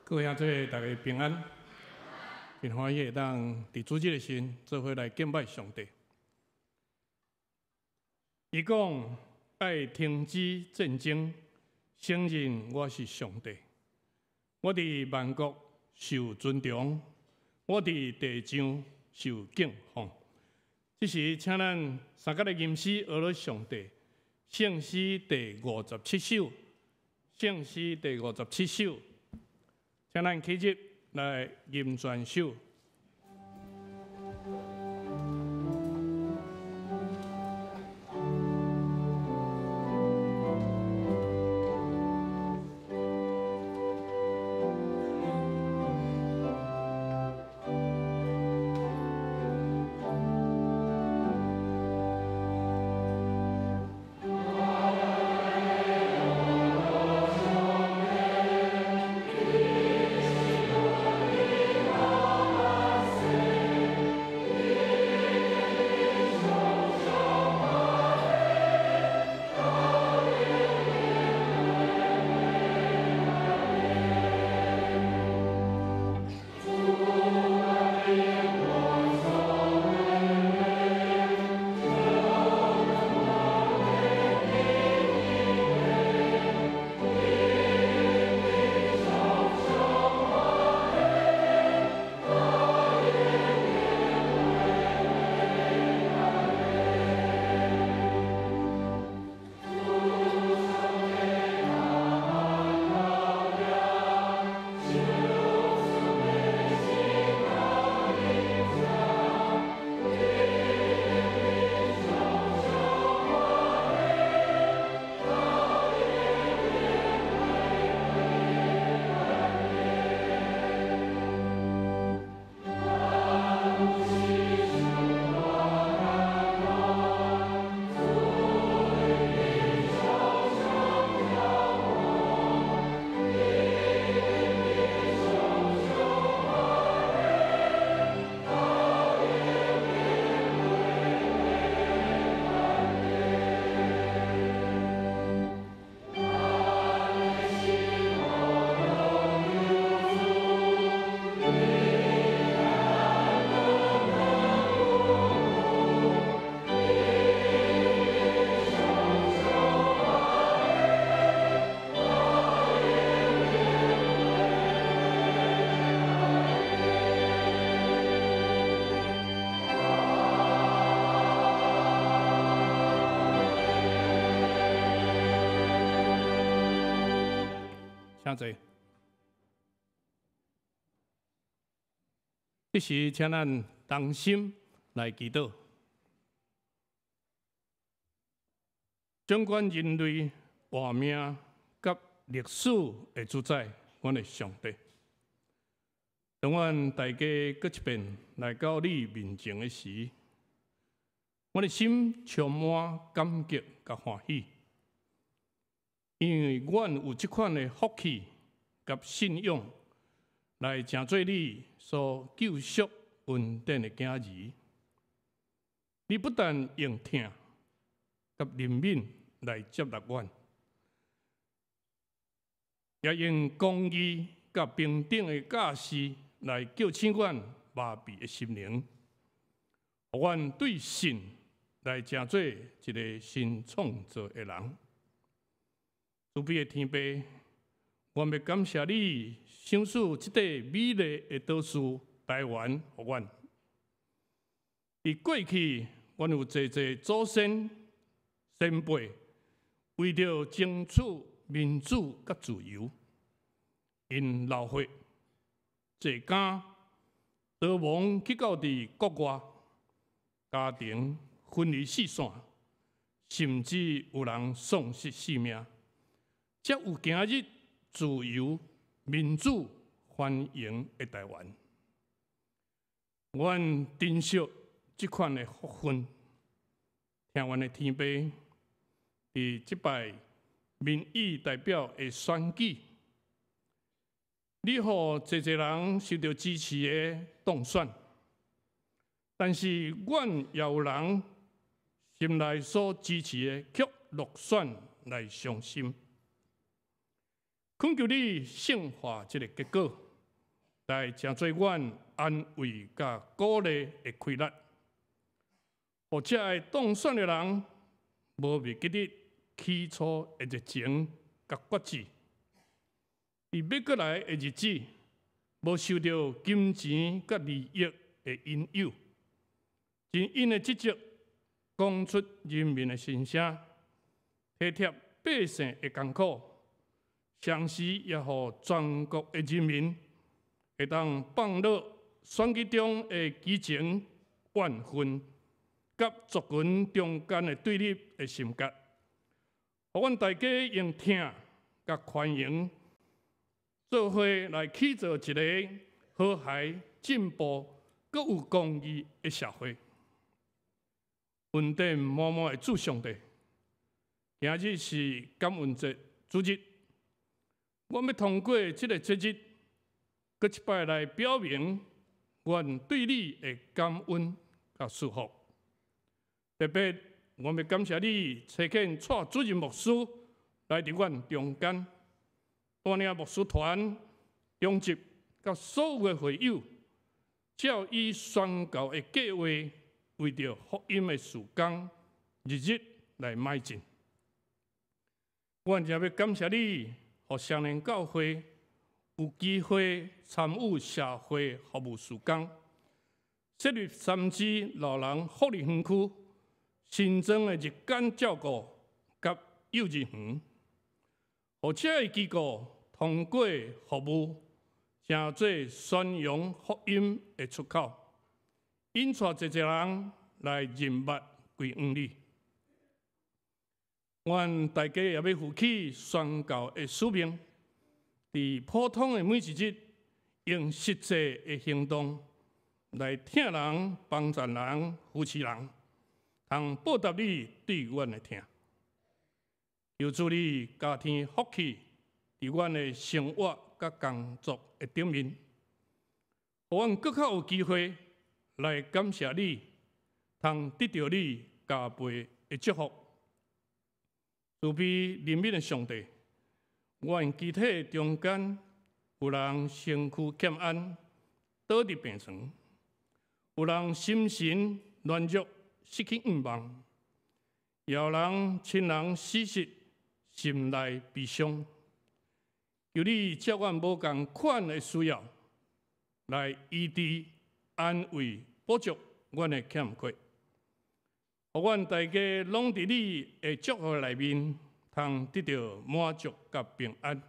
各位兄弟，大家平安，真歡喜會當佇主日的時陣做伙來敬拜上帝。伊講愛停止戰爭，承認我是上帝。我佇萬國受尊重，我佇地上受敬奉。這時，請咱三角的吟詩學了上帝，聖詩第五十七首，聖詩第五十七首。請咱起立來吟全首。請坐。這時，請咱同心來祈禱。掌管人類活命佮歷史的主宰，阮的上帝。當阮大家閣一遍來到你面前的時，阮的心充滿感激佮歡喜。因為阮有這款的福氣佮信仰，來成做你所救贖恩典的囝兒。你不但用疼佮憐憫來接納阮，也用公義佮平等的教示來叫醒阮麻痺的心靈，予阮對信來成做一个新創造的人。慈悲的天父，阮欲感謝你賞賜這塊美麗的島嶼台灣予阮。佇過去，阮有濟濟祖先先輩為著爭取民主佮自由，𪜶流血、坐監、逃亡去到佇國外，家庭分離四散，甚至有人喪失性命。才有今日自由、民主、繁榮的台灣。阮珍惜這款的福分，聽阮的天父佇這擺民意代表的選舉，你予濟濟人受著支持的當選，但是阮也有人心內所支持的卻落選來傷心。懇求你聖化這个結果，來成做阮安慰佮鼓勵的氣力，予遮个當選的人無袂記得起初的熱情佮決志，佇欲閣來的日子，無受著金錢佮利益的引誘，盡𪜶的職責，講出人民的心聲，體貼百姓的艱苦，同時也予全國的人民會當放落選舉中的激情、怨恨，佮族群中間的對立的心結，予阮大家用疼佮寬容，做伙來起造一个和諧、進步、閣有公義的社會。恩典滿滿的主上帝，今日是感恩節主日，阮欲通過這个節日，閣一擺來表明阮對你的感恩佮祝福。特別，阮欲感謝你差遣蔡主任牧師來佇阮中間，帶領牧師團、長執佮所有的會友，照伊宣教的計劃，為著福音的事工，日日來邁進。阮也欲感謝你，予雙連教會有機會參與社會服務事工，設立三芝老人福利園區，新增的日間照顧佮幼兒園，予這个機構通過服務，成做宣揚福音的出口，引帶濟濟人來認捌歸向你。阮大家也欲負起宣教的使命，佇普通的每一日，用實際的行動來疼人、幫助人、扶持人，通報答你對阮的疼。求主你加添福氣，佇阮的生活佮工作的頂面，予阮閣較有機會來感謝你，通得著你加倍的祝福。慈悲憐憫的上帝，阮肢體中間有人身軀欠安，倒佇病床；有人心神軟弱，失去向望；也有人親人死逝，心內悲傷。求你照阮無仝款的需要，來醫治、安慰、補足阮的欠缺。予阮大家攏佇你的祝福內面，通得著滿足佮平安。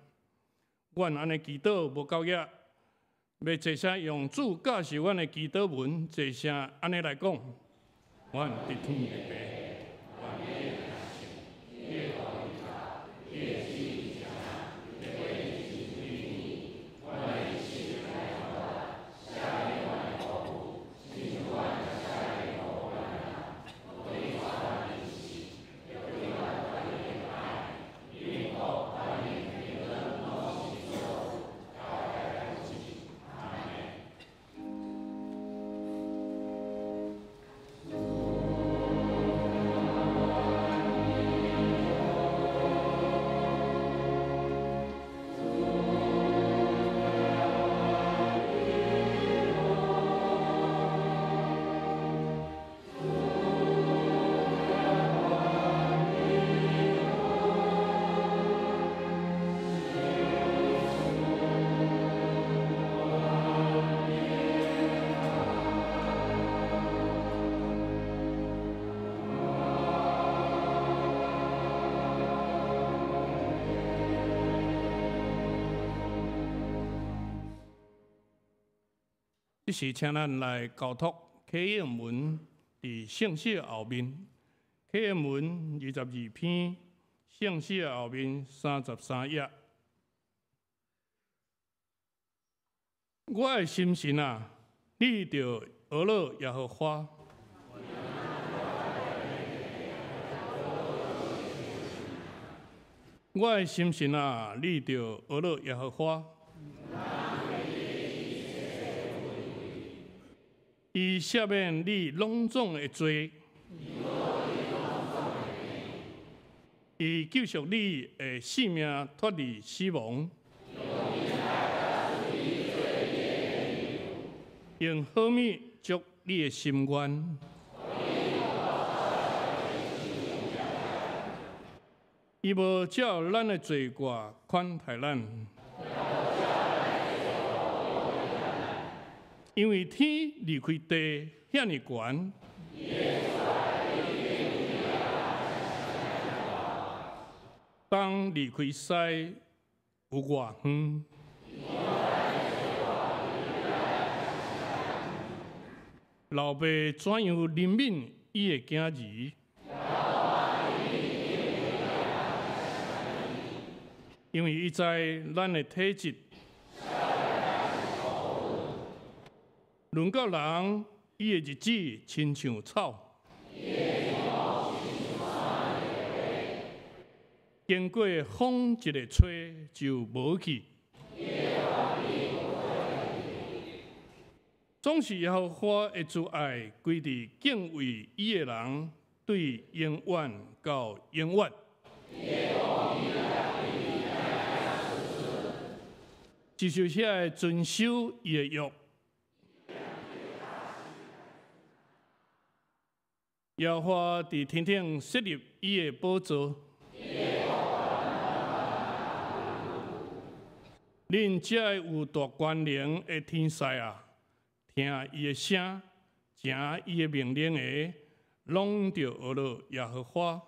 阮按呢祈禱無夠額，欲齊聲用主教示阮的祈禱文，齊聲按呢來講：阮佇天的父，願你的名聖，你的國臨到，你的旨意行，你的願意行於天，阮的食物來予阮，親像阮赦免予阮的這時，請咱來交託啟應文佇聖詩後面，啟應文22篇，聖詩後面33頁。我的心神啊，你著呵咾耶和華。我的心神啊，你著呵咾耶和華。伊赦免你攏總的罪，伊救贖你的性命脫離死亡。用好物足你的心願。伊無照咱的罪過款待咱，因為天離開地遐爾懸，東離開西有偌遠。老爸怎樣憐憫伊的囝兒？因為伊知咱的體質。論到人，伊的日子親像草，經過風一个吹就無去。總是耶和華的慈愛歸佇敬畏伊的人，對永遠到永遠。就是遐个遵守伊的約。耶和華佇天頂設立伊的寶座。恁這个有大權能的天使啊，聽伊的聲，聽伊的命令的，攏著學樂耶和華。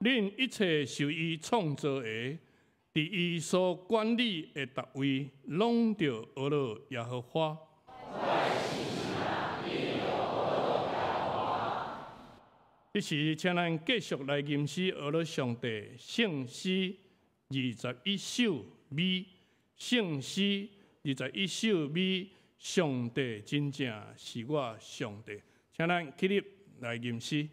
恁一切受伊創造的，佇伊所管理的逐位，攏著學樂耶和華。這時，請咱繼續來吟詩學樂上帝聖詩21首美，聖詩21首美，上帝真正是我上帝。請咱起立來吟詩。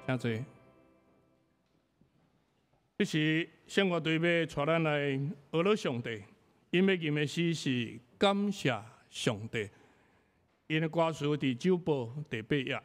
請坐。這時聖樂隊欲帶咱來學樂上帝，𪜶欲吟的詩是感謝上帝。𪜶的歌詞佇酒簿第8頁。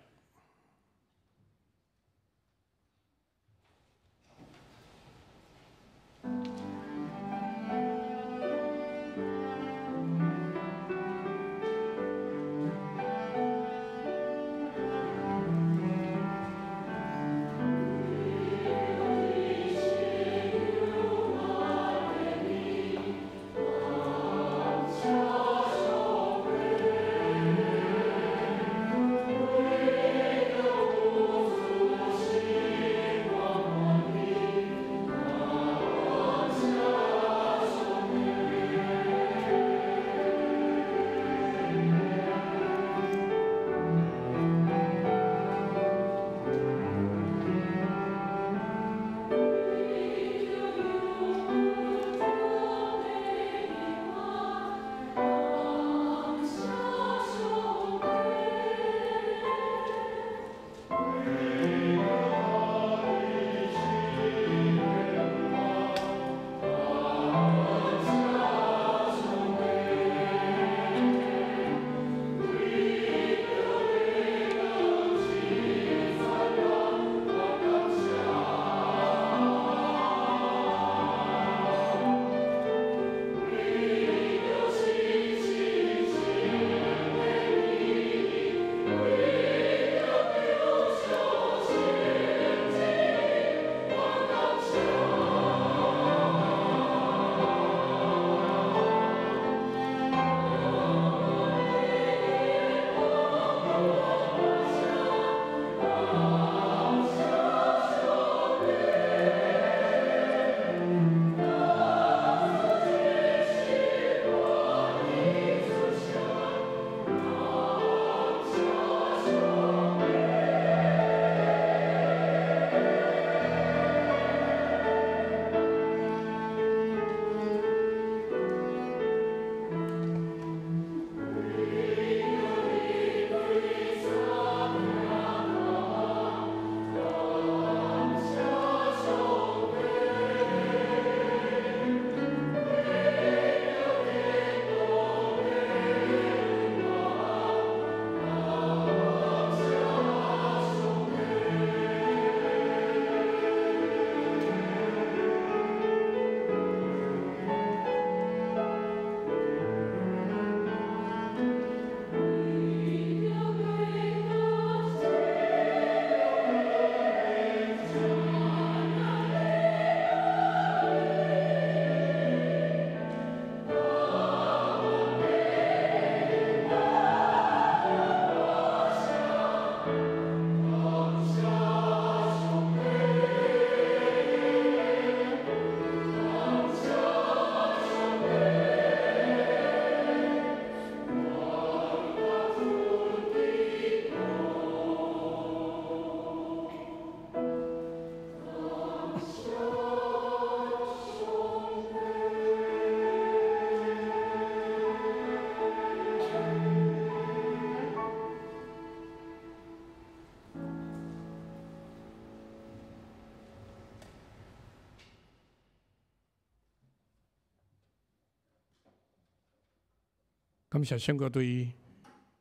感謝聖歌隊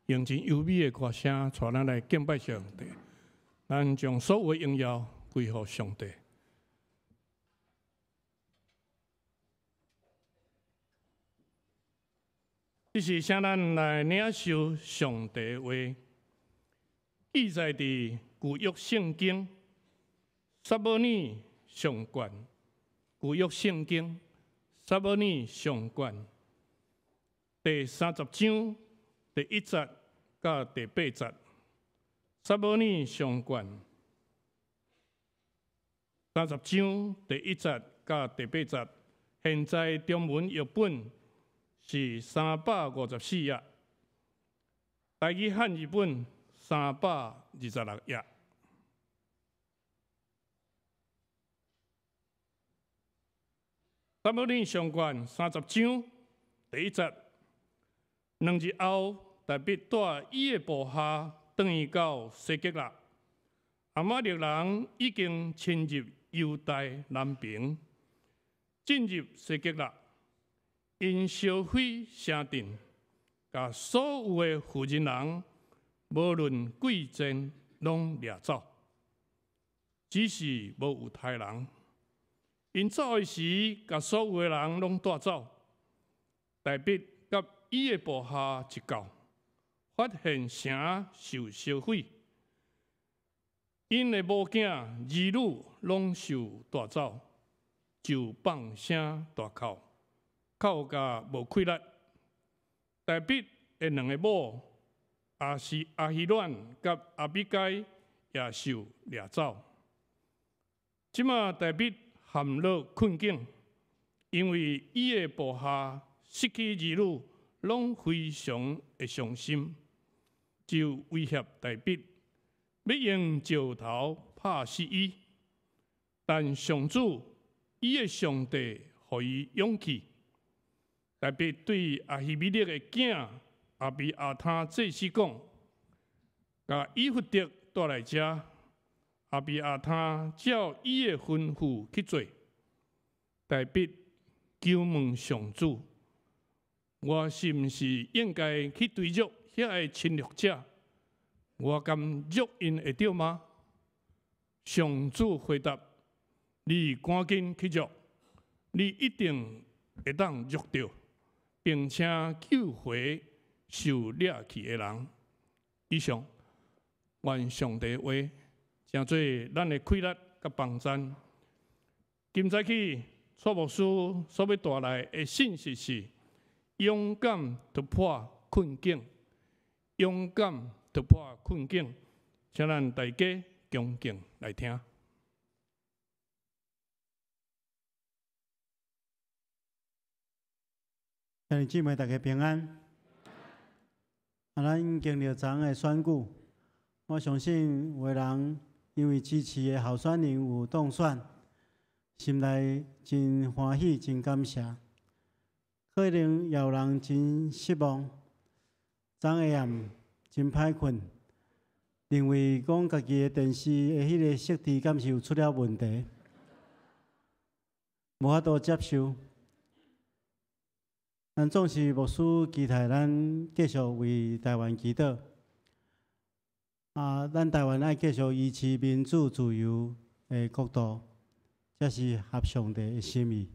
用真優美的歌聲，帶咱來敬拜上帝。咱將所有的榮耀歸予上帝。這是請咱來領受上帝話，記載佇舊約聖經撒母耳上卷，舊約聖經撒母耳上卷第三十章第一節到第八節，撒母耳上卷三十章第一節到第八節，現在中文譯本是354頁，台語漢字本326頁。撒母耳上卷三十章第一節。兩日後，大衛帶伊的部下轉去到西結拉，亞瑪力人已經侵入猶大南邊，進入西結拉，𪜶燒毀城鎮，共所有的婦人人，無論貴賤，攏掠走，只是無猶太人。𪜶走的時，共所有的人攏帶走。大衛佮伊的部下一到，發現城受燒毀，𪜶的某囝兒女攏受帶走，就放聲大哭，哭甲無氣力。大衛的兩个某亞是亞希暖佮亞比該也受掠走。這馬大衛陷落困境，因為伊的部下失去兒女，攏非常的傷心，就威脅大衛，欲用石頭拍死伊。但上主伊的上帝予伊勇氣。大衛對亞希米勒的囝亞比亞他祭司講：共以弗得帶來遮。亞比亞他照伊的吩咐去做。大衛求問上主：我是毋是應該去追逐遐个侵略者？我敢捉𪜶會著嗎？上主回答：你趕緊去捉，你一定會當捉著，並且救回受掠去的人。以上，願上帝話成做咱的氣力佮幫贊。今早起，蔡牧師所欲帶來的信息是：勇敢突破困境，勇敢突破困境，請咱大家恭敬來聽。兄弟姊妹，大家平安。啊，咱經歷昨昏的選舉，我相信有的人因為支持的候選人有當選，心內真歡喜、真感謝。可能也有人真失望，昨下暗真歹睏，認為講家己的電視的彼个設置敢是有出了問題，無法度接受。咱總是牧師期待咱繼續為台灣祈禱。啊，咱台灣愛繼續維持民主自由的國度，這是合上帝的心意。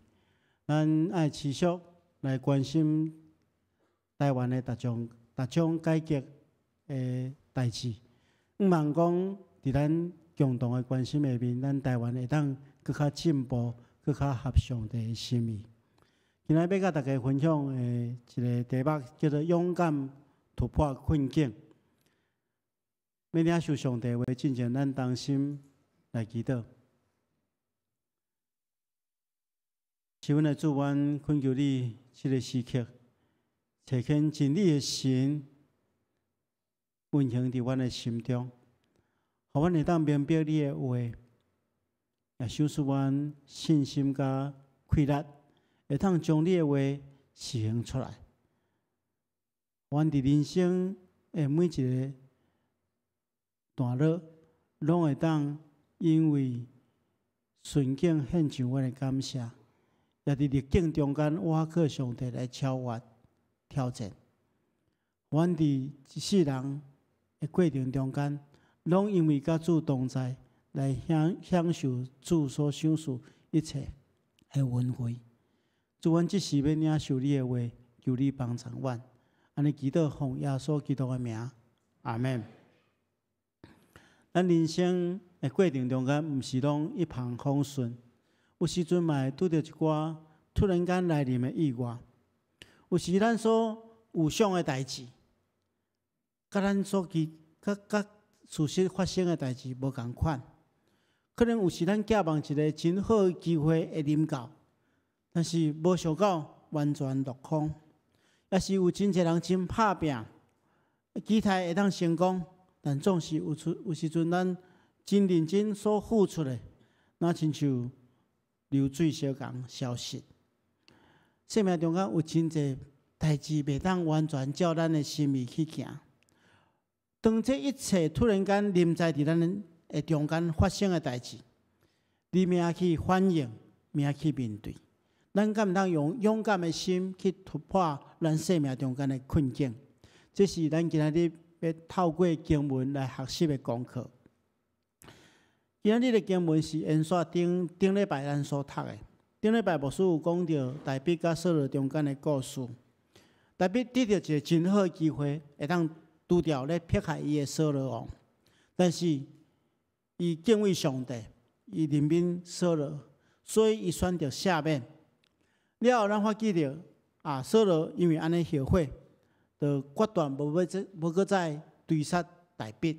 咱愛持續來關心台灣的逐項逐種改革的代誌，向望講佇咱共同的關心下面，咱台灣會當閣較進步，閣較合上帝的心意。今仔欲佮大家分享的一个題目叫做“勇敢突破困境”。欲領受上帝話進前，咱同心來祈禱。是阮的主，阮懇求你，這个時刻，差遣真理的神運行佇阮的心中，予阮會當明白你的話，也賞賜阮信心佮氣力，會當將你的話實行出來。阮佇人生的每一个段落，攏會當因為順境獻上阮的感謝，也佇逆境中間倚靠上帝來超越挑戰。阮佇一世人的過程中間，攏因為佮主同在，來享受主所賞賜一切的恩惠。主，阮這時欲領受你的話，求你幫助阮。按呢祈禱奉耶穌基督的名，阿門。咱人生的過程中間，毋是攏一帆風順，有時陣嘛會拄著一寡突然間來臨的意外。有時咱所預想的代誌，佮咱所期佮事實發生的代誌無仝款。可能有時咱寄望一个真好的機會會臨到，但是無想到完全落空。抑是有真濟人真拍拚，期待會當成功，但總是有時陣咱真認真所付出的，若親像流水相仝消失。生命中間有真濟代誌袂當完全照咱的心意去行。當這一切突然間臨在佇咱的中間發生的代誌，你欲按怎去反應，欲按怎去面對？咱敢會當用勇敢的心去突破咱生命中間的困境？這是咱今仔日欲透過經文來學習的功課。今仔日的經文是延續頂頂禮拜咱所讀的。頂禮拜牧師有講著大衛佮掃羅中間的故事。大衛得著一个真好的機會，會當除掉咧迫害伊的掃羅王，但是伊敬畏上帝，伊憐憫掃羅，所以伊選擇赦免。了後，咱發覺著啊，掃羅因為按呢後悔，就決斷無欲再無閣再追殺大衛。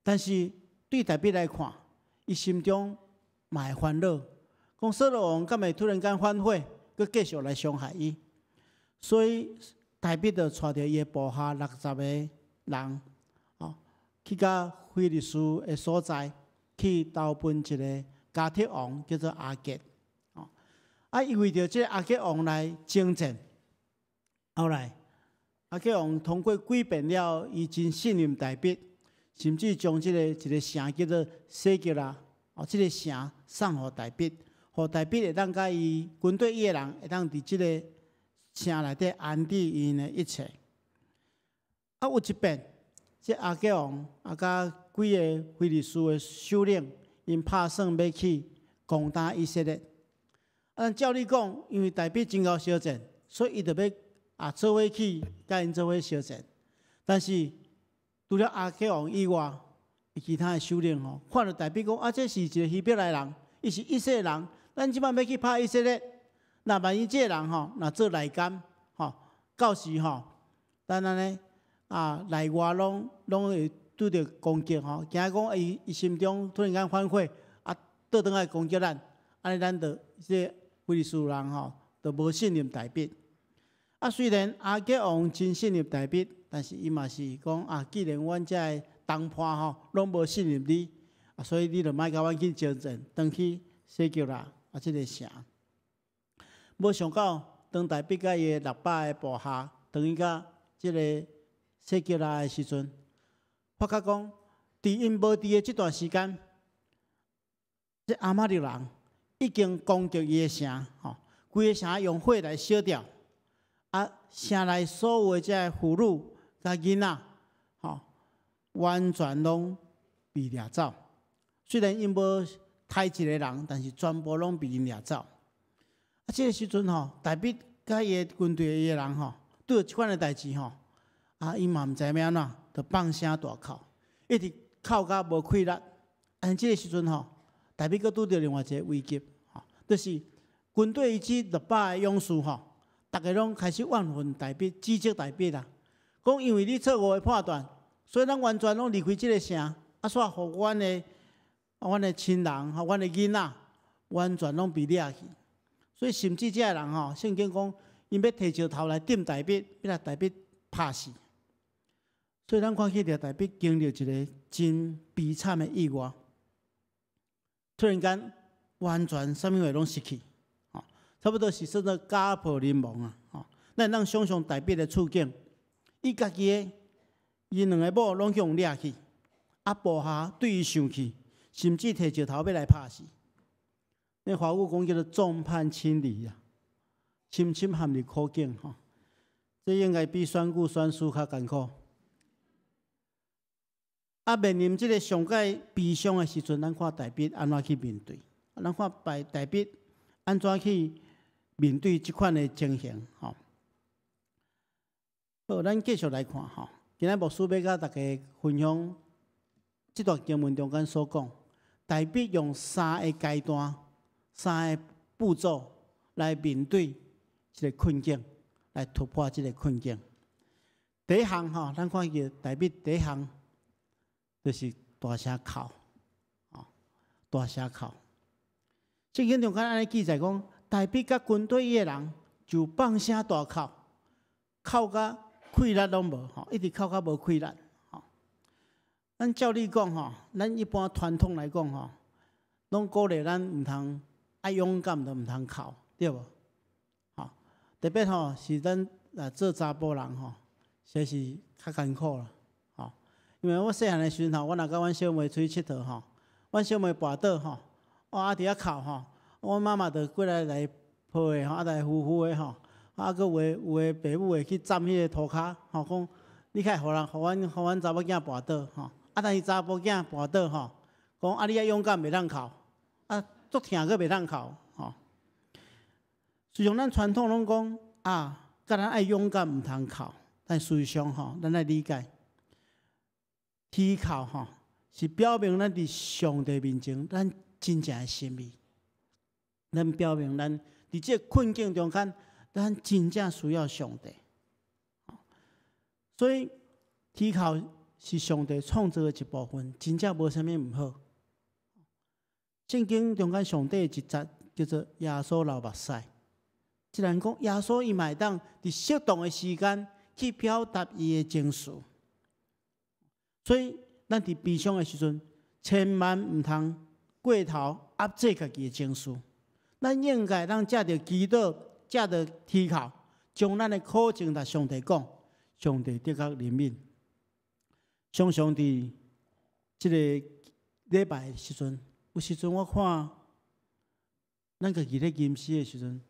但是對大衛來看，伊心中嘛會煩惱，講掃羅王敢會突然間反悔，閣繼續來傷害伊。所以大衛就帶著伊的部下60個人，哦，去到非利士的所在，去投奔一个迦特王，叫做亞吉。哦，啊，伊為著這个亞吉王來征戰，後來亞吉王通過幾遍了，伊真信任大衛，甚至將這个一个城叫做洗革拉，哦，這个城送予大衛，予大衛會當佮伊軍隊伊的人會當佇這个城內底安置𪜶的一切。啊，有一遍，這亞吉王啊，佮幾个非利士的首領，𪜶拍算欲去攻打以色列。啊，咱照理講，因為大衛真𠢕相戰，所以伊就欲啊做伙去佮𪜶做伙相戰。但是除了亞吉王以外，其他的首領吼，看著大衛講啊，這是一个希伯來人，伊是以色列人，咱這擺欲去拍以色列，若萬一這个人吼，若做內奸吼，到時吼，咱按呢啊內外攏會拄著攻擊吼，驚講伊心中突然間反悔，啊倒轉來攻擊咱，按呢咱就這非利士人吼，就無信任大衛。啊，雖然亞吉王真信任大衛，但是伊嘛是講啊，既然阮這个同伴吼攏無信任你，啊，所以你就莫共阮去征戰，轉去洗革拉啊，這个城。無想到，當大衛佮伊的600个部下轉去到這个洗革拉的時陣，發覺講，佇𪜶無佇的這段時間，這亞瑪力人已經攻擊伊的城，吼，規个城用火來燒掉，啊，城內所有的這个婦女佮囡仔，吼，完全攏被掠走。雖然𪜶無刣一个人，但是全部攏被𪜶掠走。啊，這个時陣吼，大衛佮伊的軍隊伊的人吼，拄著這款的代誌吼，啊，𪜶嘛毋知欲按怎，就放聲大哭，一直哭甲無氣力。啊，這个時陣吼，大衛閣拄著另外一个危急，吼，就是軍隊伊這600个勇士吼，逐个攏開始怨恨大衛，指責大衛啦，講因為你錯誤的判斷，所以咱完全攏離開這个城，啊，煞予阮的親人、予阮的囡仔，完全攏被掠去。所以甚至這个人吼，聖經講，𪜶欲提石頭來擲大衛，欲共大衛拍死。所以咱看起來大衛經歷一个真悲慘的意外，突然間完全啥物貨攏失去，吼，差不多是算做家破人亡啊！吼，咱會當想象大衛的處境，伊家己的伊兩个某攏予人掠去，啊，部下對伊生氣，甚至提石頭欲來拍死。那華語講叫做眾叛親離啊，深深陷入苦境吼。這應該比選舉選輸較艱苦。啊，面臨這个上蓋悲傷的時陣，咱看大衛按怎去面對？咱看大衛按怎去面對這款的情形？吼。好，咱繼續來看吼。今仔牧師欲佮大家分享這段經文中間所講，大衛用三個階段、三个步驟來面對這个困境，來突破這个困境。第一項吼，咱看見大衛第一項就是大聲哭，吼，大聲哭。聖經中間按呢記載講，大衛佮軍隊伊的人就放聲大哭，哭甲氣力攏無，吼，一直哭甲無氣力，吼。咱照理講吼，咱一般傳統來講吼，攏鼓勵咱毋通愛勇敢，就毋通哭，對無？吼，特別吼是咱啊做查埔人吼，實在是較艱苦啦，吼。因為我細漢的時陣吼，我若佮阮小妹出去𨑨迌吼，阮小妹跋倒吼，我啊佇遐哭吼，阮媽媽就過來來抱的吼，啊來扶扶的吼，啊閣有的爸母會去站彼个塗跤吼，講你較會予人，予阮查某囝跋倒吼，啊但是查埔囝跋倒吼，講啊你愛勇敢袂當哭，啊足疼閣袂當哭吼。雖然咱傳統攏講啊，教咱愛勇敢毋通哭，但事實上吼，咱愛理解，啼哭吼是表明咱佇上帝面前，咱真正的心意。咱表明咱佇這个困境中間，咱真正需要上帝。所以啼哭是上帝創造的一部分，真正無啥物毋好。聖經中間上帝的一節叫做耶穌流目屎。既然講耶穌伊嘛會當佇適當的時間去表達伊的情緒，所以咱佇悲傷的時陣，千萬毋通過頭壓制家己的情緒。咱應該當藉著祈禱，藉著啼哭，將咱的苦情共上帝講，上帝的確憐憫。常常佇這个禮拜的時陣，有時陣我看咱家己咧吟詩的時陣，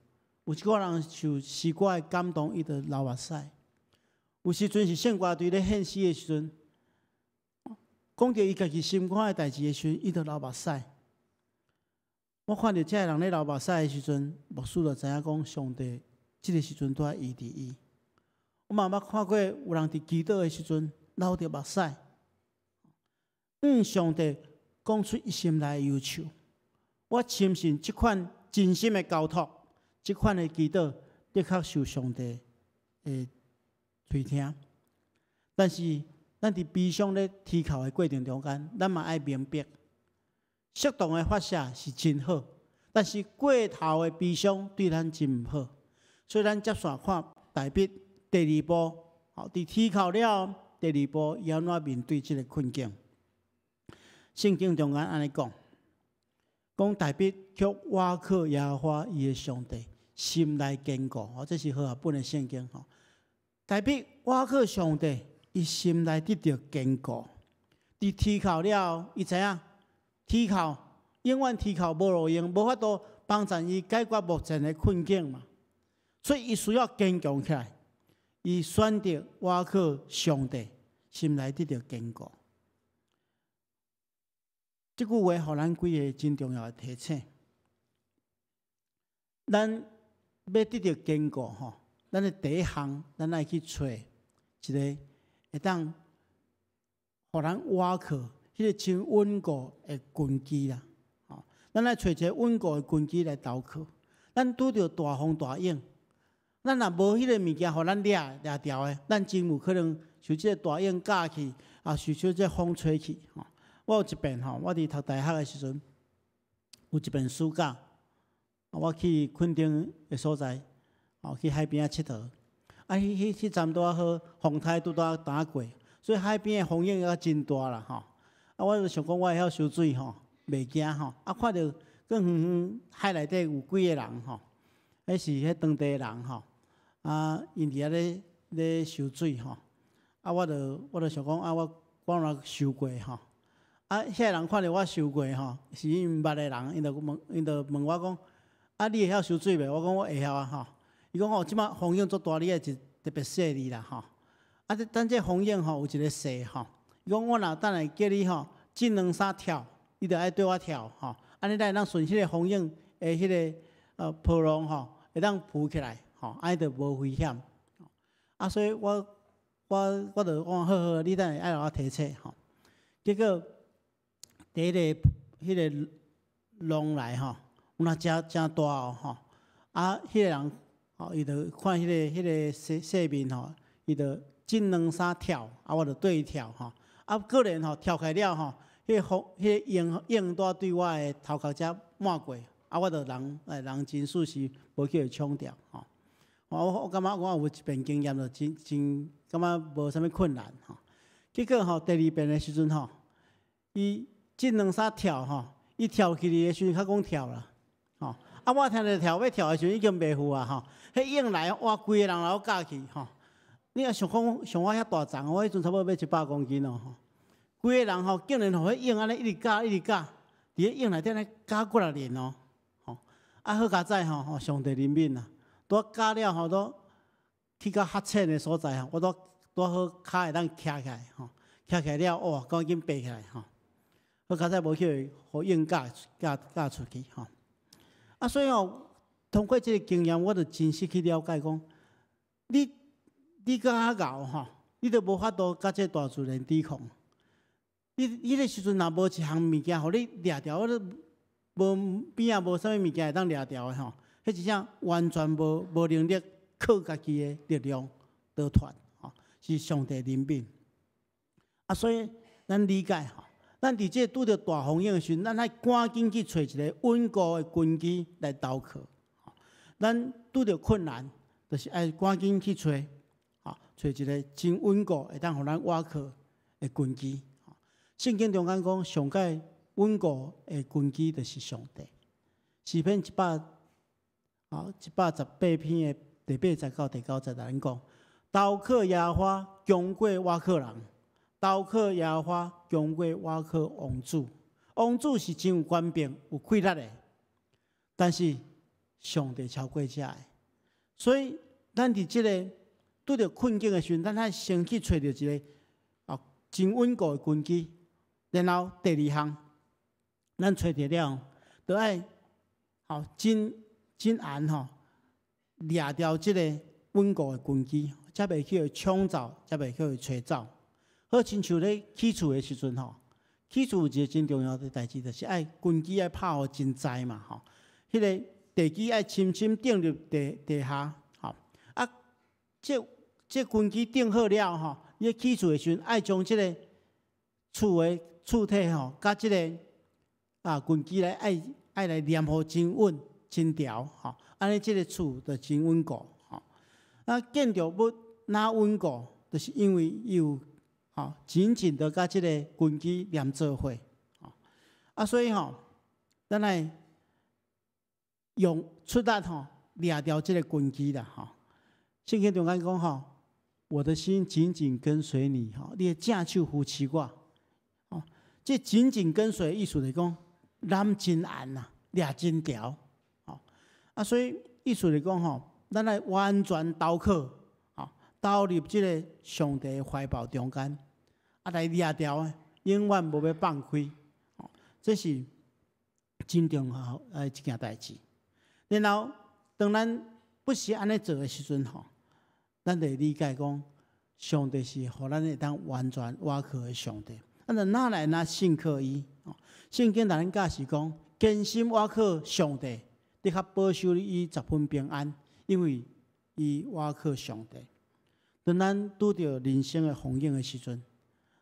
有一寡人受詩歌的感動，伊就流目屎。有時陣是聖歌隊咧獻詩的時陣，講著伊家己心肝的代誌的時陣，伊就流目屎。我看著這个人咧流目屎的時陣，牧師就知影講上帝這个時陣拄仔醫治伊。我嘛捌看過有人佇祈禱的時陣流著目屎，向上帝講出伊心內的憂愁。我深信這款真心的交託，這款的祈禱的確受上帝的垂聽。但是，咱佇悲傷咧啼哭的過程中間，咱嘛愛明白，適當的發洩是真好，但是過頭的悲傷對咱真毋好。所以，咱接續看大衛第二步，吼，佇啼哭了後，第二步伊按怎面對這个困境？聖經中間按呢講，講大衛卻倚靠耶和華伊的上帝，心內堅固。吼，這是和合本的聖經。吼，大衛倚靠上帝，伊心內得著堅固。佇啼哭了後，伊知影啼哭永遠啼哭無路用，無法度幫助伊解決目前的困境嘛。所以伊需要堅強起來。伊選擇倚靠上帝，心內得著堅固。這句話予咱幾个真重要的提醒。咱欲得著堅固吼，咱的第一項，咱愛去揣一个會當予咱倚靠彼个真穩固的根基啦。吼，咱愛揣一个穩固的根基來投靠。咱拄著大風大湧，咱若無彼个物件予咱掠掠牢的，咱真有可能受這个大湧軋去，啊，受這个風吹去。吼，我有一遍吼，我佇讀大學的時陣，有一遍暑假，我去墾丁的所在，吼，去海邊仔𨑨迌。啊，彼陣拄仔好，風颱拄拄仔淡過，所以海邊的風湧也真大啦，吼。啊，我就想講，我會曉游水吼，袂驚吼。啊，看著更遠遠海內底有幾个人吼，彼是彼當地的人吼。啊，𪜶佇遐咧游水吼。啊，我就想講，啊，我若游過吼。啊，遐个人看著我游過吼，是𪜶毋捌的人，𪜶就問我講：啊，你會曉游水袂？我講我會曉啊吼。伊講哦，這擺風湧足大，你愛一特別細膩啦吼。啊，這等這風湧吼有一個勢吼，伊講我若等下叫你吼，這兩三跳，你就愛對我跳吼，按呢咱會當順彼個風湧的彼個波浪吼，會當浮起來吼，按呢就無危險。啊，所以我就講好好，你等下愛予我提醒吼。結果第一个彼个浪來吼，有若誠誠大哦吼，啊，彼个人吼，伊就看彼个勢勢面吼，伊就這兩三跳，啊，我就對伊跳吼，啊，果然吼跳起來了吼，彼个風彼個湧湧拄對我的頭殼遮抹過，啊，我就人人真順勢無去予沖掉吼。我感覺我有一遍經驗，就真真感覺無啥物困難吼。結果吼，第二遍的時陣吼，伊這兩三跳吼，伊跳起來的時陣較講跳啦，吼。啊，我聽著跳欲跳的時陣已經袂赴啊吼。彼湧來，哇，規個人來我軋去吼。你若想講像我遐大重，我彼陣差不多欲100公斤咯吼。規個人吼，竟然予彼湧按呢一直軋一直軋，佇彼湧內底按呢軋幾若年哦，吼。啊，好佳哉吼，吼，上帝憐憫啊！拄軋了吼，都去到較淺的所在吼，我拄拄好跤會當徛起來吼，徛起來了，哇，趕緊爬起來吼。好佳哉無去予湧軋軋軋出去吼。啊，所以吼，通過這個經驗，我就真實去了解講，你閣較𠢕吼，你都無法度佮這大自然抵抗。你彼个時陣若無一項物件予你掠牢，我都無邊仔無啥物物件會當掠牢的吼。彼真正完全無能力靠家己的力量逃脫吼，是上帝憐憫。啊，所以咱理解吼，咱佇這個拄著大風湧的時陣，咱愛趕緊去揣一个穩固的根基來投靠。咱拄著困難，就是愛趕緊去揣，吼，揣一个真穩固會當予咱倚靠的根基。聖經中間講，上蓋穩固的根基就是上帝。詩篇118篇的第八節到第九節來講，投靠耶和華，強過倚靠人；投靠耶和華，強過倚靠王子。王子是真有權柄、有氣力的，但是上帝超過這个。所以，咱佇這个拄著困境的時陣，咱愛先去揣著一个真穩固的根基。然後第二項，咱揣著了，就愛真真嚴吼，掠牢這个穩固的根基，才袂去予沖走，才袂去予吹走。好親像咧起厝的時陣吼，起厝有一個真重要的代誌，就是愛根基愛拍予真知嘛吼。彼个地基愛深深釘入地地下，吼啊，這根基釘好了吼，你咧起厝的時陣愛將這个厝的厝體吼，佮這个根基來愛來黏予真穩、真牢吼，按呢這个厝就真穩固吼。啊，建築物若穩固，就是因為伊有吼緊緊的佮這个根基連做伙。啊，所以吼，咱愛用出力吼，掠牢這个根基啦吼。聖經中間講吼，我的心緊緊跟隨你吼，你的正手扶持我。吼，這緊緊跟隨意思就是講，攬真嚴啊，掠真牢。吼，啊，所以意思就是講吼，咱愛完全投靠，吼，投入這个上帝的懷抱中間，啊，來掠牢的，永遠無欲放開。吼，這是真重要的一件代誌。然後，當咱不是按呢做的時陣吼，咱就會理解講，上帝是予咱會當完全倚靠的上帝。咱就哪來哪信靠伊？聖經內教示講，堅心倚靠上帝，的確保守伊十分平安，因為伊倚靠上帝。當咱拄著人生的風湧的時陣，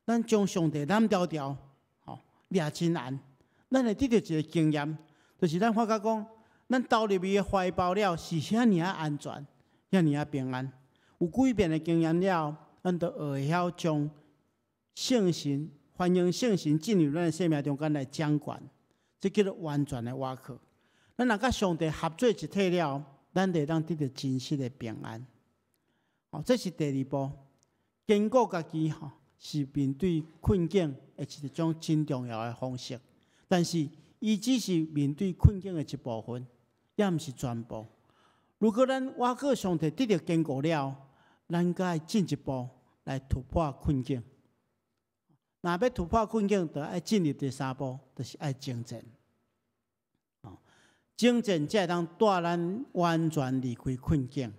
咱將上帝攬牢牢，吼，掠真嚴，咱會得著一个經驗，就是咱發覺講，咱投入伊的懷抱了，是遐爾仔安全，遐爾仔平安。有幾遍的經驗了，咱就會曉將聖神，歡迎聖神進入咱的生命中間來掌權，這叫做完全的倚靠。咱若佮上帝合做一體了，咱就會當得著真實的平安。哦，這是第二步，堅固家己吼，是面對困境的一種真重要的方式。但是，伊只是面對困境的一部分，也毋是全部。如果咱倚靠上帝得著堅固了，咱閣愛進一步來突破困境。若欲突破困境，就愛進入第三步，就是愛征戰。哦，征戰才會當帶咱完全離開困境。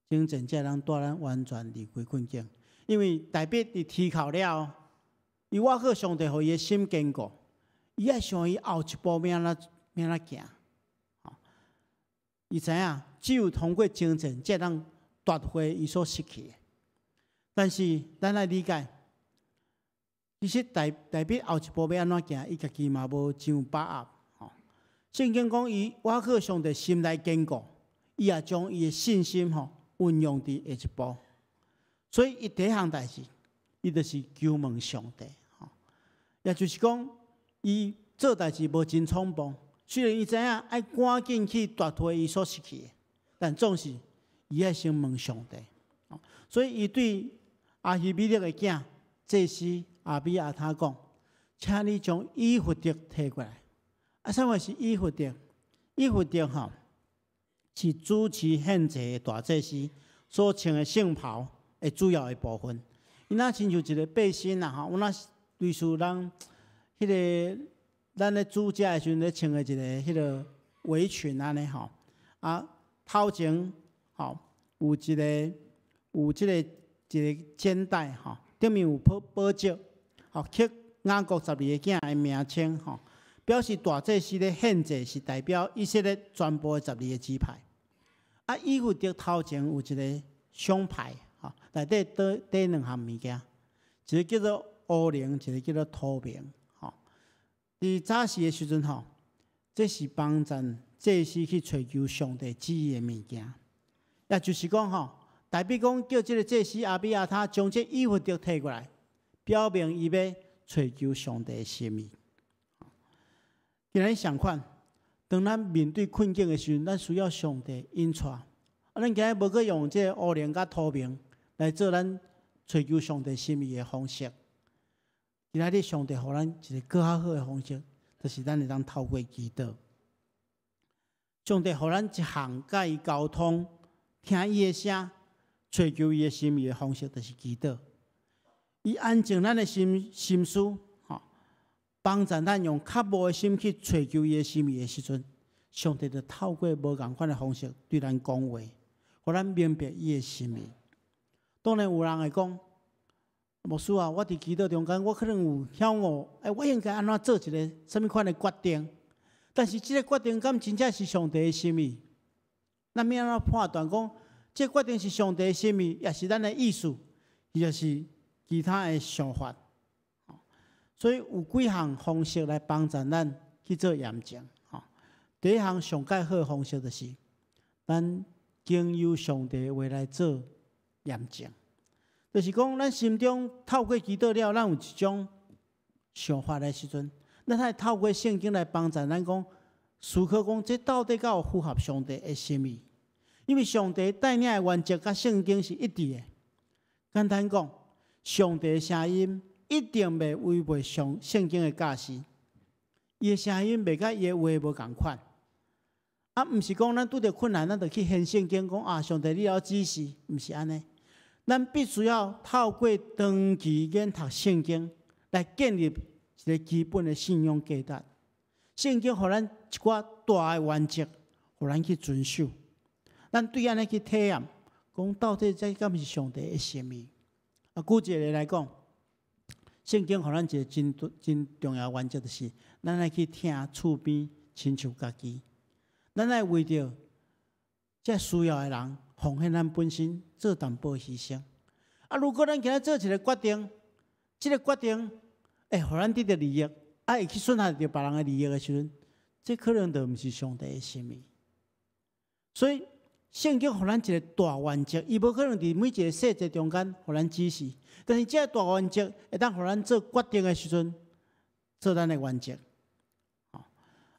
征戰才會當帶咱完全離開困境。因為大衛佇啼哭了後，伊倚靠上帝，予伊的心堅固。伊愛想伊後一步欲按怎欲按怎行。伊知影，只有通過征戰，才會當奪回伊所失去的。但是，咱愛理解，其實大衛後一步欲按怎行，伊家己嘛無真有把握。吼，聖經講，伊倚靠上帝心內堅固，伊也將伊的信心吼運用佇下一步。所以，伊第一項代誌，伊就是求問上帝。吼，也就是講，伊做代誌無真衝動。雖然伊知影愛趕緊去奪回伊所失去的，但總是伊愛先問上帝。所以，伊對亞希米勒的囝祭司亞比亞他講：請你將以弗得提過來。啊，啥物是以弗得？以弗得吼是主持獻祭的大祭司所穿的聖袍的主要的部分。伊若親像一個背心啦，吼，有若類似咱彼個咱咧煮食的時陣咧穿的一個彼個圍裙按呢吼。啊，頭前吼有一個有這個一個肩帶吼，頂面有寶石，吼刻雅各12個囝的名稱吼，表示大祭司咧獻祭是代表以色列全部的十二個支派。啊，以弗得頭前有一個胸牌，吼，內底缀兩項物件，一個叫做烏靈，一個叫做土明，吼。佇早時的時陣吼，這是幫助祭司去揣求上帝旨意的物件，也就是講吼，大衛講叫這個祭司亞比亞他將這以弗得提過來，表明伊欲揣求上帝的心意。今日相款，當咱面對困境的時陣，咱需要上帝引帶。啊，咱今日無閣用這個烏靈佮土明來做咱揣求上帝心意的方式。今仔日上帝予咱一個閣較好的方式，就是咱會當透過祈禱。上帝予咱一項佮伊溝通、聽伊的聲、揣求伊的心意的方式，就是祈禱。伊安靜咱的心心思，吼，幫助咱用渴慕的心去揣求伊的心意的時陣，上帝就透過無仝款的方式對咱講話，予咱明白伊的心意。當然有人會講，牧師啊，我佇祈禱中間，我可能有曉悟，欸，我應該按怎做一個啥物款的決定？但是這個決定敢真正是上帝的心意？咱欲按怎判斷講，這個決定是上帝的心意，抑是咱的意思，抑是其他的想法？所以有幾項方式來幫助咱去做驗證。第一項上蓋好的方式就是，咱經由上帝的話來做驗證。就是講，咱心中透過祈禱了，咱有一種想法的時陣，咱愛透過聖經來幫助咱講，思考講，這到底敢有符合上帝的心意？因為上帝帶領的原則佮聖經是一致的。簡單講，上帝的聲音一定袂違背上聖經的教示，伊的聲音袂佮伊的話無仝款。啊，毋是講咱拄著困難，咱就去掀聖經講啊，上帝你著指示，毋是按呢。咱必須要透過長期研讀聖經，來建立一個基本的信仰價值。聖經予咱一寡大的原則，予咱去遵守。咱對按呢去體驗，講到底這敢是上帝的心意？啊，舉一個例來講，聖經予咱一個真真重要原則，就是咱愛去疼厝邊親像家己。咱愛為著這需要的人，奉獻咱本身做淡薄犧牲。啊，如果咱今仔做一個決定，這個決定會予咱得著利益，啊，會去損害著別人的利益的時陣，這可能就毋是上帝的心意。所以，聖經予咱一個大原則，伊無可能佇每一個細節中間予咱指示，但是這個大原則會當予咱做決定的時陣，做咱的原則。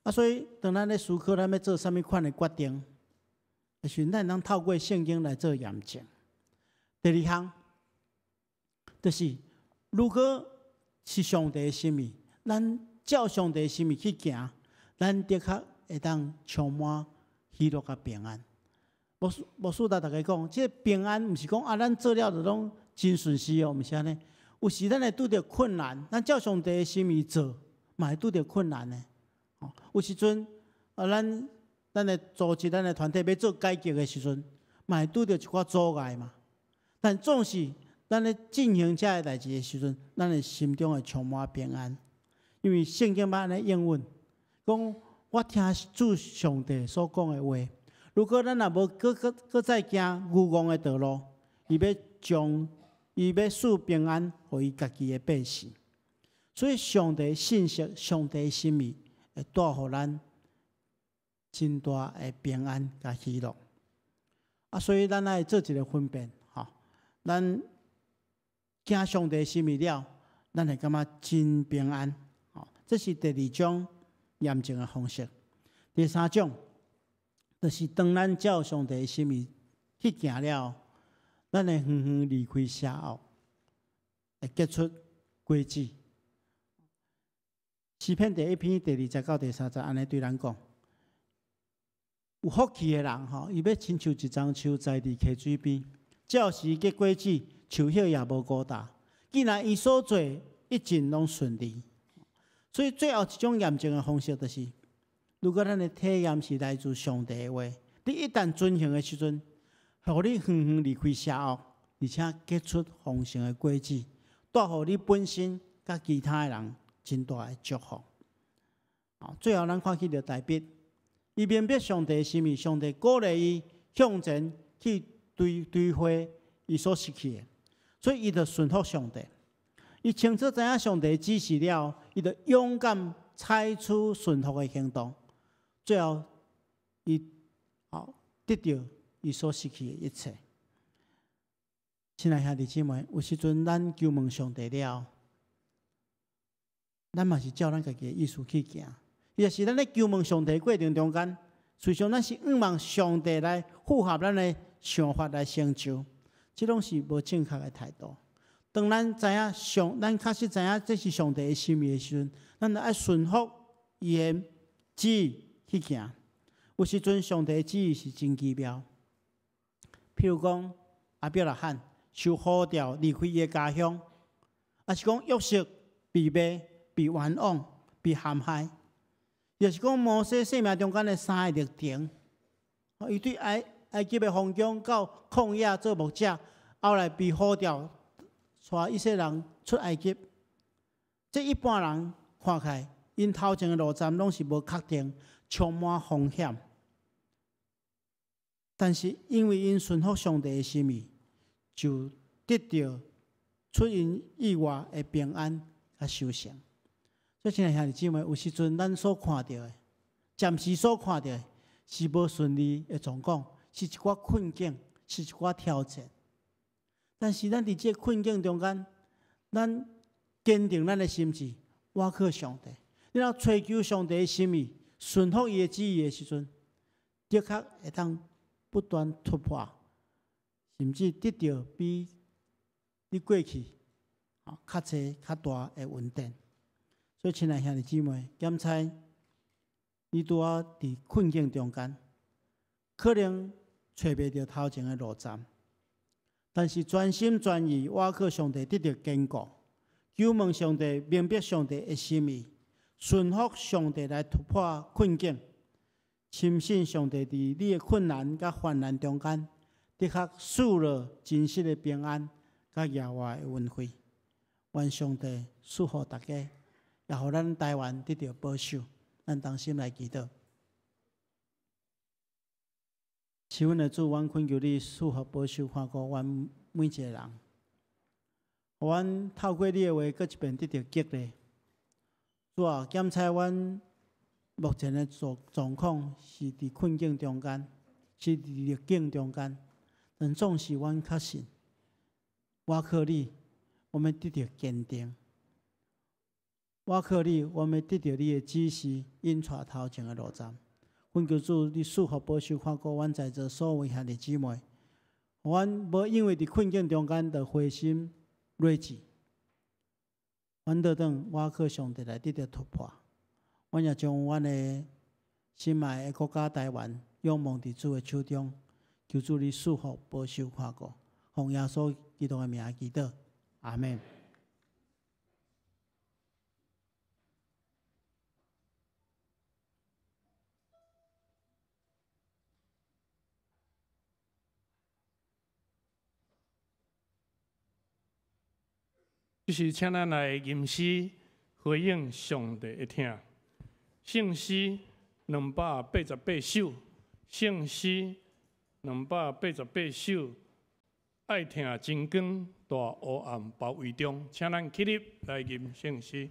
啊，所以當咱咧思考咱欲做啥物款的決定，就是咱通透過聖經來做驗證。第二項，就是如果是上帝的心意，咱照上帝的心意去行，咱的確會當充滿喜樂佮平安。牧師共大家講，這個平安毋是講啊，咱做了就攏真順遂哦，毋是按呢。有時咱會拄著困難，咱照上帝的心意做，嘛會拄著困難的。有時陣啊，咱的組織、咱的團體欲做改革的時陣，嘛會拄著一寡阻礙嘛。但總是咱咧進行這个代誌的時陣，咱的心中會充滿平安，因為聖經捌按呢應允，講我聽主上帝所講的話。如果咱若無閣閣閣再行愚戇的道路，伊欲賜平安予伊家己的百姓。所以上帝信息、上帝心意會帶予咱真大的平安佮喜樂。啊，所以咱愛做一个分辨，吼，咱行上帝心意了，咱會感覺真平安。吼，這是第二種驗證的方式。第三種，就是當咱照上帝心意去行了，咱會遠遠離開邪惡，會結出果子。詩篇第一篇第二節到第三節，按呢對咱講：有福氣的人吼，伊欲親像一樟樹栽佇溪水邊，照時結果子，樹葉也無枯焦。既然伊所做一盡攏順利，所以最後一種驗證的方式就是，如果咱的體驗是來自上帝的話，你一旦遵行的時陣，予你遠遠離開邪惡，而且結出豐盛的果子，帶予你本身佮其他的人真大的祝福。最後咱看起著大衛，伊明白上帝的心意，上帝鼓勵伊向前去追追回伊所失去的，所以伊就順服上帝。伊清楚知影上帝指示了，伊就勇敢採取順服的行動。最後，伊得著伊所失去的一切。親愛兄弟姊妹，有時陣咱求問上帝了，咱嘛是照咱家己的意思去行。抑是咱咧求問上帝過程中間，事實上咱是向望上帝來符合咱的想法來成就，這攏是無正確的態度。當咱知影上，咱確實知影這是上帝的心意的時陣，咱就愛順服伊的旨意去行。有時陣上帝的旨意是真奇妙。譬如講，亞伯拉罕受呼召離開伊的家鄉，抑是講約瑟被賣、被冤枉、被陷害，抑是講摩西生命中間的三個歷程，伊對埃及的皇宮到曠野做牧者，後來被呼召帶以色列人出埃及。這一般人看起來，𪜶頭前的路站攏是無確定，充滿風險。但是因為𪜶順服上帝的心意，就得著出𪜶意外的平安佮收成。所以，親愛兄弟姊妹，有時陣咱所看著的，暫時所看著的，是無順利的狀況，是一寡困境，是一寡挑戰。但是咱佇這个困境中間，咱堅定咱的心志，倚靠上帝，然後追求上帝的心意，順服伊的旨意的時陣，的確會當不斷突破，甚至得著比你過去較濟較大的恩典。所以，親愛兄弟姊妹，檢查你拄仔佇困境中間，可能揣袂著頭前的路站，但是全心全意倚靠上帝，得著堅固，求問上帝，明白上帝的心意，順服上帝來突破困境，深信上帝佇你的困難佮患難中間，的確賜落真實的平安佮額外的恩惠。願上帝賜福大家，也予咱台灣得著保守。咱同心來祈禱。是阮的主，阮懇求你賜福保守看顧阮每一个人，予阮透過你的話，閣一遍得著激勵。主啊，檢查阮目前的狀況是佇困境中間，是佇逆境中間，但總是阮確信，倚靠你，我們得著堅定；倚靠你，我們得著你的指示，引帶頭前的路站。懇求主，你賜福保守看顧阮在座所有兄弟姊妹，阮無因為佇困境中間就灰心劣志，阮倒轉倚靠上帝來得著突破。阮也將阮的心愛的國家台灣仰望佇主的手中，求主你賜福、保守、看顧，奉耶穌基督的名祈禱，阿們。這是請咱來吟詩回應上帝的疼。聖詩288首，聖詩288首，愛疼真光大黑暗包圍中，請咱起立來吟聖詩。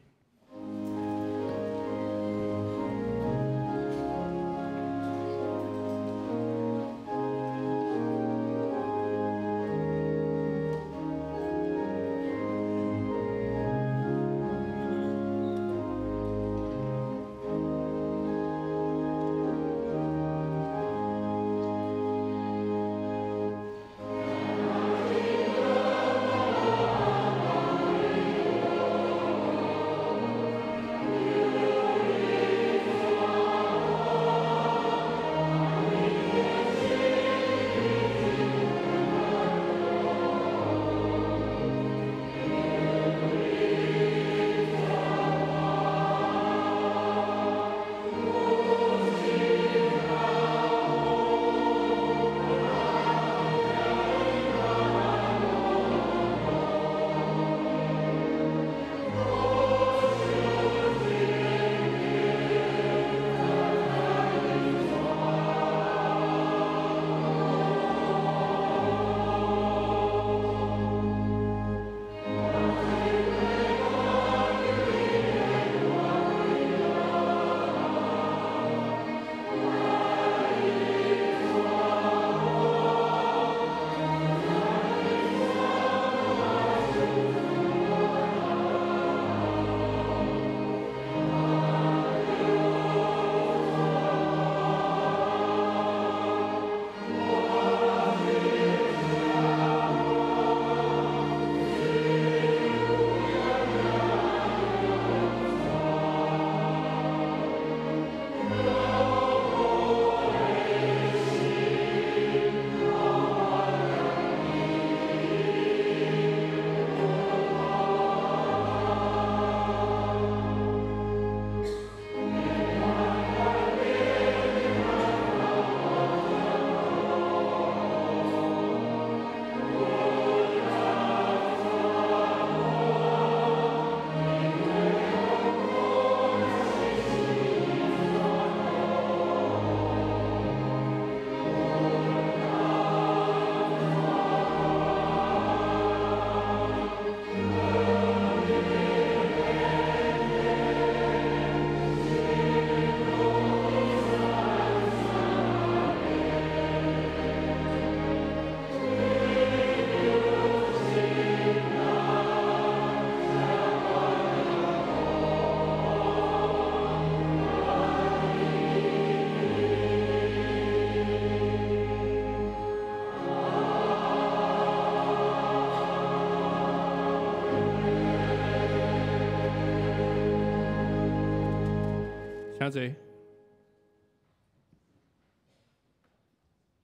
請坐。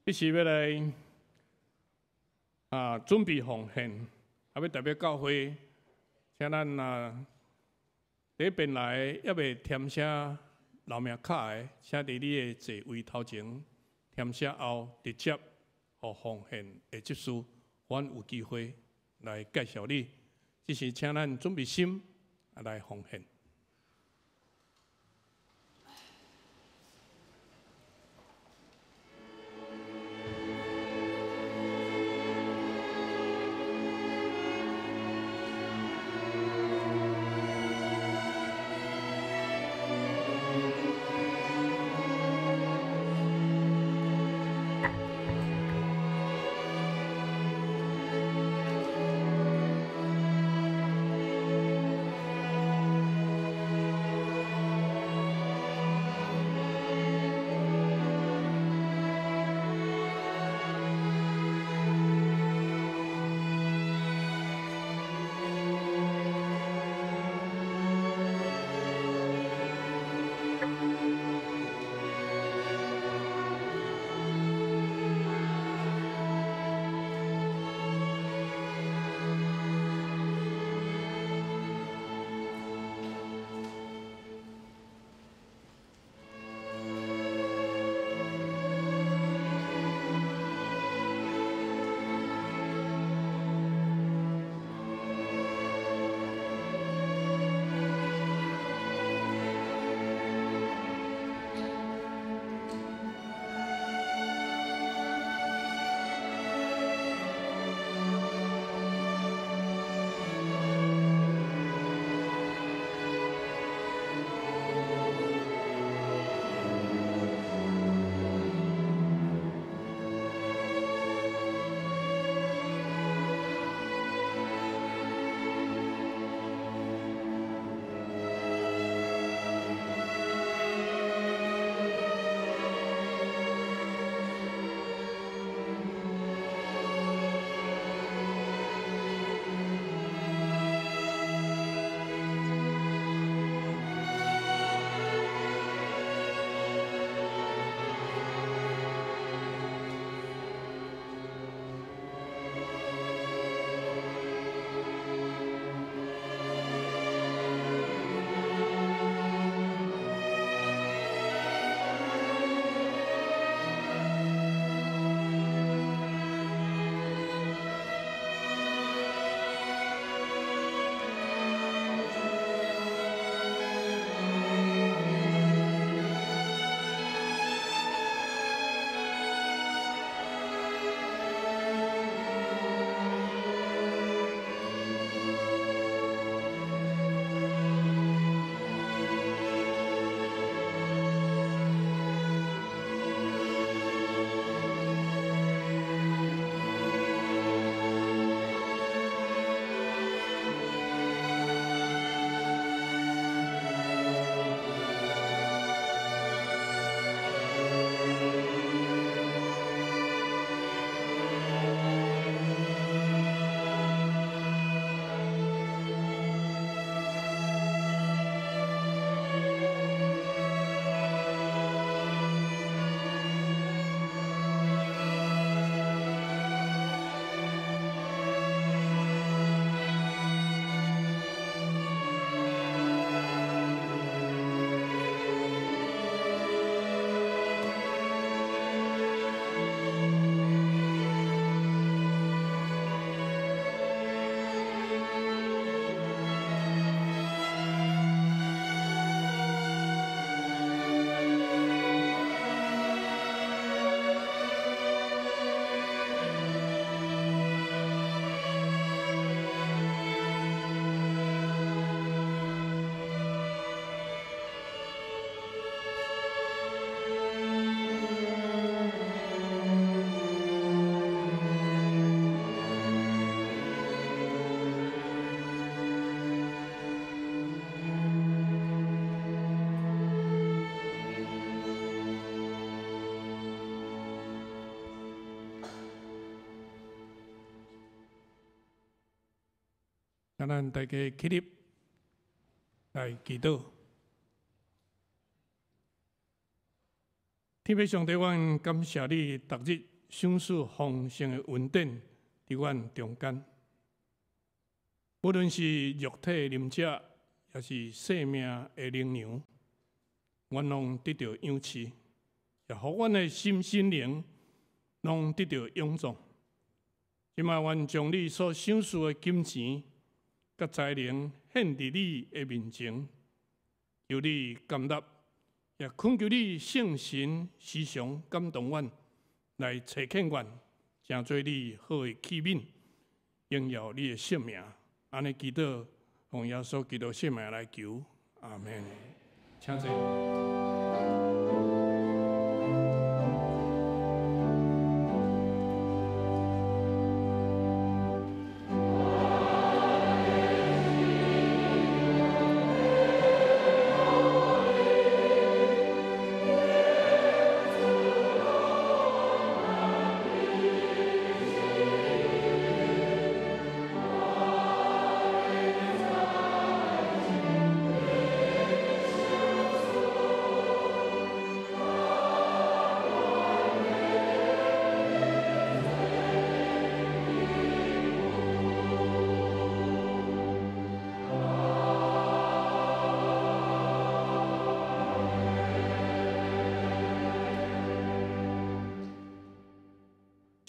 這是欲來準備奉獻，欲代表教會，請咱佇邊來猶未填寫留名卡的，請佇你的座位頭前填寫後，直接予奉獻的執事，阮有機會來介紹你。這是請咱準備心來奉獻。請咱大家起立來祈禱。天父上帝，阮感謝你，逐日賞賜豐盛的恩典佇阮中間。無論是肉體的啉食，抑是生命的靈糧，阮攏得著養飼，也予阮的心身靈攏得著勇壯。這擺，阮將你所賞賜的金錢佮才能獻佇你的面前，求你甘納，也懇求你聖神時常感動阮，來差遣阮，成做你好的器皿，榮耀你的聖名。按呢祈禱，奉耶穌基督聖名來求，阿們。請坐。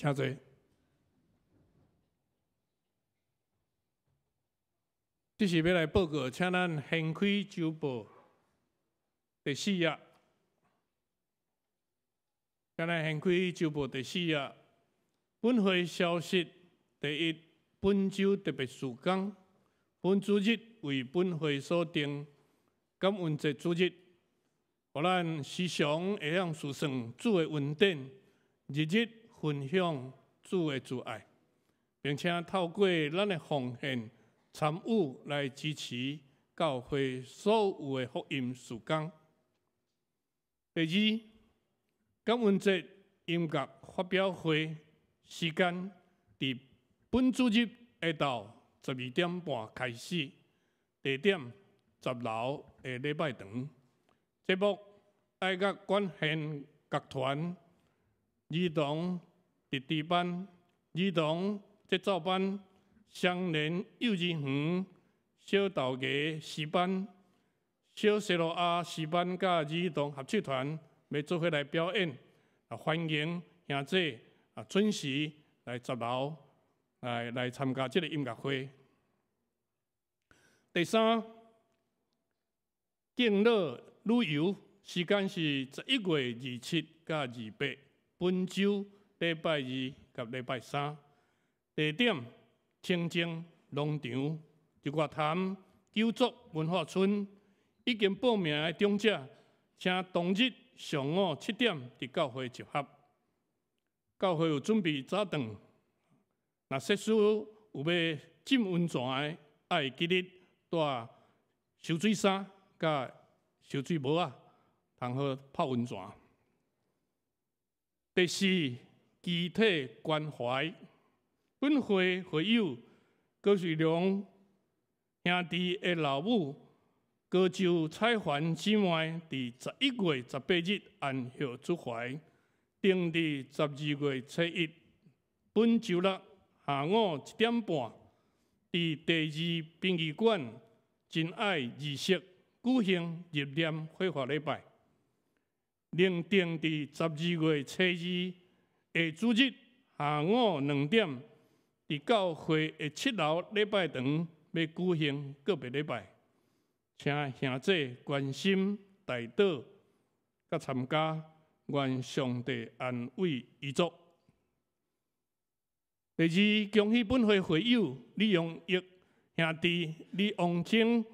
請坐。這是欲來報告，請咱掀開週報第四頁。請咱掀開週報第四頁。本會消息：第一，本週特別事工，本主日為本會所定感恩節主日，予咱時常會曉思想主的恩典，日日分享主的慈愛，並且透過咱的奉獻參與來支持教會所有的福音事工。第二，感恩節音樂發表會時間佇本主日下晝12點半開始，地點10樓的禮拜堂。節目愛樂管弦樂團、兒童特殊班、兒童節奏班、雙連幼稚園、小豆芽詩班、小西羅亞詩班佮兒童合唱團欲做伙來表演，啊，歡迎兄姊啊準時來10樓來參加這个音樂會。第三，敬老旅遊時間是11月27佮28，本週禮拜二佮禮拜三，地點清境農場日月潭九族文化村。已經報名的長者，請當日上午7點佇教會集合。教會有準備早頓，若設施有欲浸溫泉的，愛記得帶溼水衫佮溼水帽仔，通好泡溫泉。第四，肢體關懷。本會會友高瑞龍兄弟的老母高州彩環姊妹，佇11月18日安息主懷，定佇12月初一，本週六下午1點半，佇第二殯儀館真愛儀式舉行入殮火化禮拜。另定佇12月初二下主日下午2點，佇教會的7樓禮拜堂欲舉行告別禮拜，請兄姊關心代禱佮參加，願上帝安慰遺族。第二，恭喜本會會友李榮益兄弟、李王清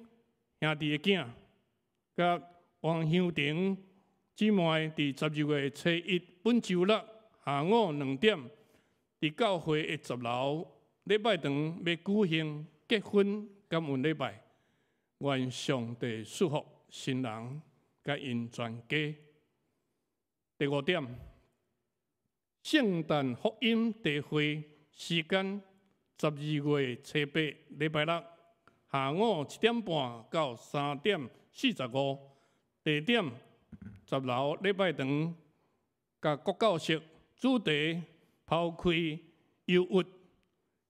兄弟的囝，佮王香婷姊妹，佇12月初一本週六下午2點，佇教會的10樓禮拜堂欲舉行結婚感恩禮拜，願上帝祝福新人佮𪜶全家。第五點，聖誕福音聚會時間12月初八禮拜六下午7點半到3點45，地點10樓禮拜堂，佮國教室，主題拋開憂鬱，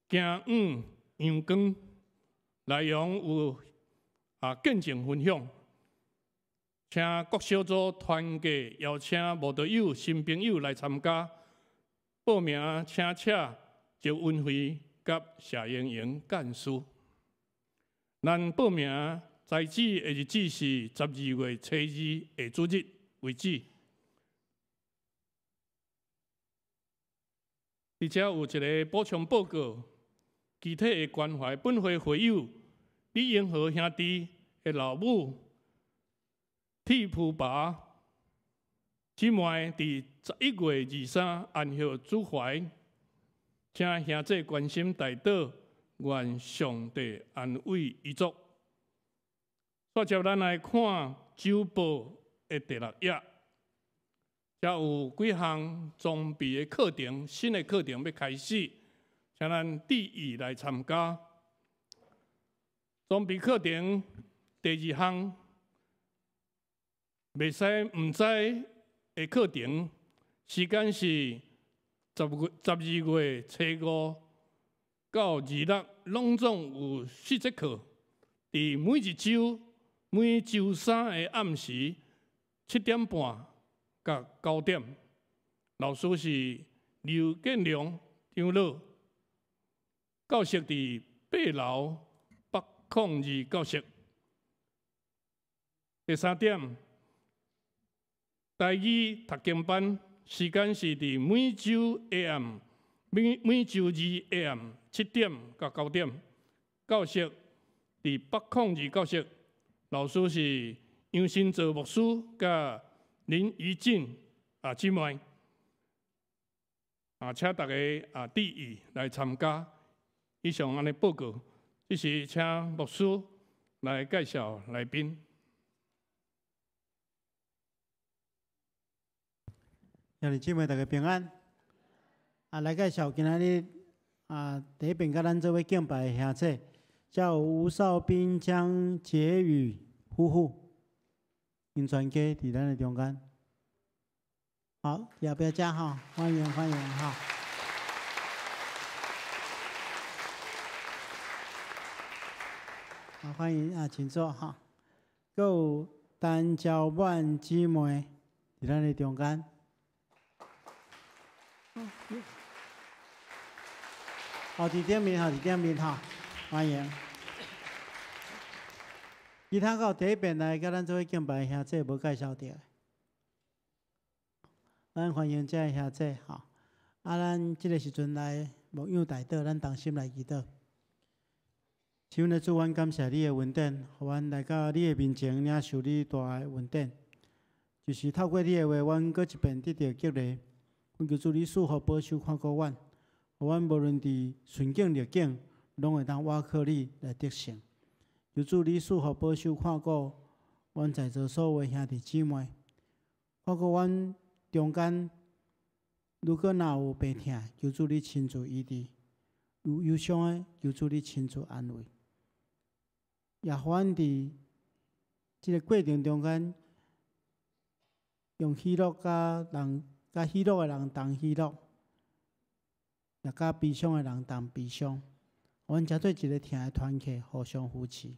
行向陽光，內容有見證分享，請各小組團結邀請慕道友、新朋友來參加。報名請請周文輝佮謝瑩瑩幹事。咱報名截止的日子是12月初二下主日為止。而且有一个補充報告，具體的關懷本會會友李英和兄弟的老母鐵鋪爸姊妹，佇11月23安息主懷，請兄弟關心代禱，願上帝安慰遺族。煞接咱來看週報的第六頁，遮有幾項裝備的課程，新的課程欲開始，請咱注意來參加。裝備課程第二項，袂使毋知的課程，時間是12月初五到26，攏總有四節課。佇每一週每週三的暗時7點半到9點，老師是劉建良長老，教室佇8樓802教室。第三點，台語讀經班時間是佇每週下暗，每週二下暗7點到9點，教室佇802教室，老師是楊新哲牧師佮林怡靜姊妹，請大家注意來參加。以上按呢報告，這時請牧師來介紹來賓。兄弟姊妹，大家平安。來介紹今仔日第一遍佮咱做伙敬拜的兄弟，叫吳少斌、江杰宇夫婦，𪜶全家佇咱的中間。好，後壁遮吼，歡迎歡迎吼。好，歡迎啊，請坐哈。閣有陳昭滿姊妹佇咱的中間。好，佇頂面吼，佇頂面吼，歡迎。其他閣有第一遍來佮咱做伙敬拜的兄弟無介紹著，咱歡迎這个兄弟吼。咱這个時陣來牧養代禱，咱同心來祈禱。親愛的主，阮感謝你的恩典，予阮來到你的面前領受你大的恩典。就是透過你的話，阮閣一遍得著激勵。懇求主你賜福保守看顧阮，予阮無論佇順境逆境，攏會當倚靠你來得勝。求主你賜福保守看顧阮在座所有兄弟姊妹，看顧阮中間，如果若有病痛，求主你親自醫治；有憂傷的，求主你親自安慰。也予阮佇這个過程中間，用喜樂佮人、佮喜樂的人同喜樂，也佮悲傷的人同悲傷。阮誠做一个疼的團體，互相扶持。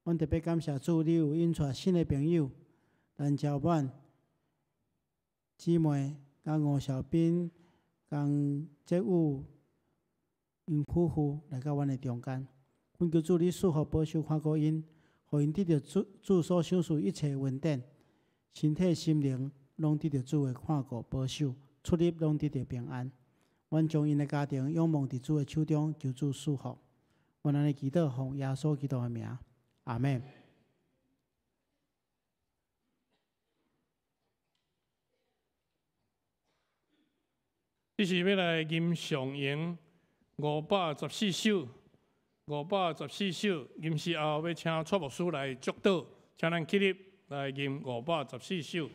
阮特別感謝主，你有引帶新的朋友，陳昭滿姊妹、佮吳小斌、江哲宇𪜶夫婦來到阮的中間。懇求主你賜福保守看顧𪜶，予𪜶得著主主所賞賜一切恩典，身體心靈攏得著主的看顧保守，出入攏得著平安。阮將𪜶的家庭仰望佇主的手中，求主賜福。阮按呢祈禱，奉耶穌基督的名，阿們。這是欲來吟上詠514首，514首，吟詩後欲請蔡牧師來祝禱，請咱起立來吟514首。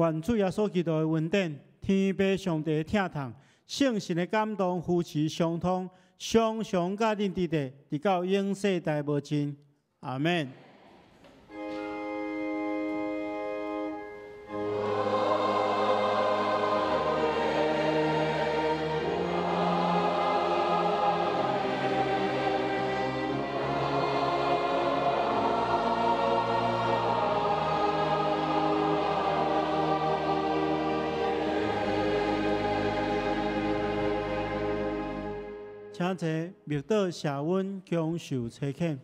願主耶穌基督的恩典、天父上帝的疼痛、聖神的感動、扶持、相通，常常佮恁佇咧，直到永世代無盡。阿們。請坐，默禱謝恩，享受差遣。